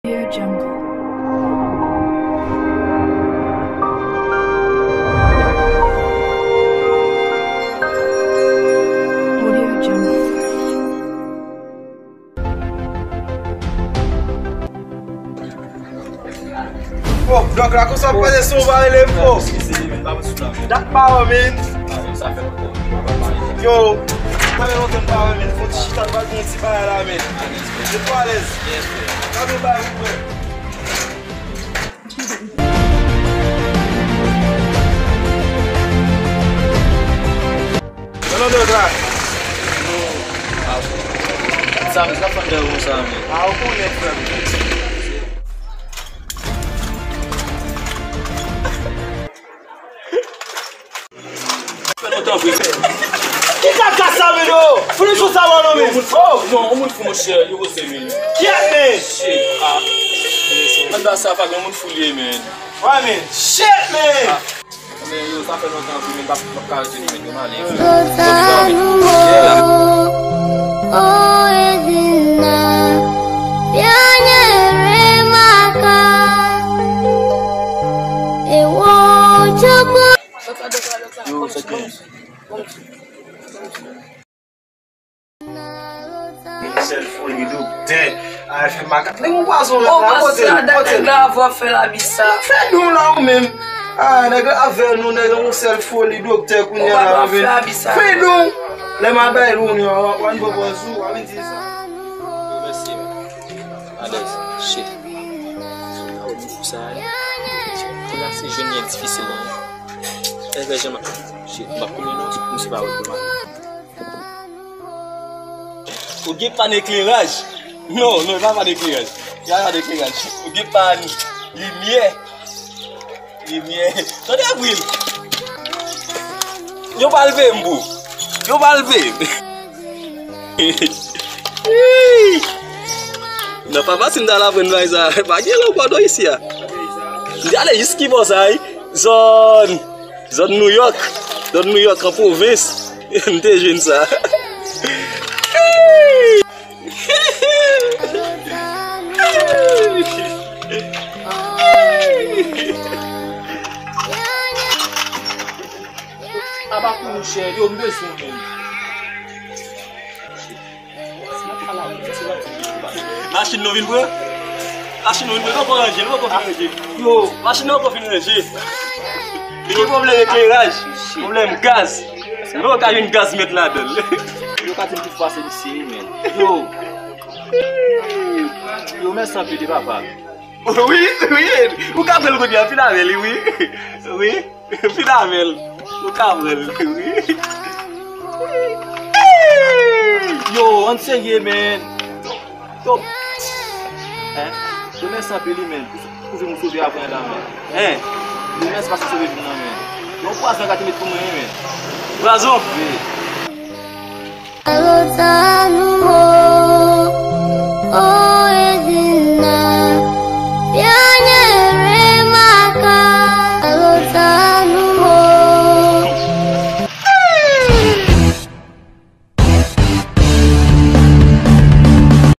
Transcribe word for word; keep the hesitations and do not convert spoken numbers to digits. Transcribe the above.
Audio Jungle. Audio Jungle. Oh, Dòk la konsa ap pale sou, pa rele m fò. Dat pa wè, men. Yo, sa fè lontan m pa wè, men. Fò ti chita, n pral fè yon ti bagay la, men. Yo, twò alèz. Gade yon bagay, frè. Nan non Dòk la. Sa, sa fè m dèyè konsa, men. A, ou konnen, frè m. Fè nou tanpri, fè. Ki kaka sa, men, yo? Founi sou sa, non, men. Oh! Non, yon moun fou, monchè, li poze, men. Kyèt, men. Shit, ah. Anba sa, pa gen moun fou li ye, men. Wè, men. Shit, men. Ah. Men yo, sa fè lontan pou mwen pa, pa ka rete li, men yo, m ale. Yo, se ke Sèl foli doktè. Ay, fè makak. Nèg yon pwazon la, pote l, pote l. Nèg la ap fè labi sa. Fè nou la ou menm. Ah, nèg la ap fè nou, nèg yon sèl foli doktè kounye a la, men. Fè nou. Lè m al bay l, ou, w ap pran pòz ou, w ap di sa. Mèsi, man. Alèz. Shit. Sa ou di pou sa, eh? Nèg la se jwenn li difisil, man. Shit, m ap konnen non, misye pa wè pou mari. Ou gen pann ekleraj? Non, non, e pa pann ekleraj. E pa pann ekleraj. Ou gen pann limyè? Limyè. Tande Avril. Yo pral veye m, bro. Yo pral veye m. Nan papa, si m ta al aprann bagay sa, pa gen lòt bò isi a. M te ale jis ki bò sa, wi. Zòn. Zòn Nouyòk, zòn Nouyòk an pwovens, m te jwenn sa. Aba pou nou chè, yo, m bezwen w menm. Machin nou vin pran? Machin nou vin pran, nou poko ranje, nou poko fin ranje. Yo, machin nou poko fin ranje. Li gen pwoblèm ekleraj, pwoblèm gaz. Nou poko ka jwenn gaz met ladan l. Yo ka di m tout fwa se misye, men. Yo. Yo, mèsi anpil, papa. Wi, wi, ou ka pran l kounye a, fin avè li, wi. Wi. Fin avè l. Ou ka pran l, wi. Yo, ann serye, men. Yo. Hein? Yo, mèsi anpil, men. Pou, pou vi m sove avan la, men. Hein? Yo, mèsi paske w sove vi m nan, men. Yon pwazon gate met pou mwen, men. Pwazon? Wi.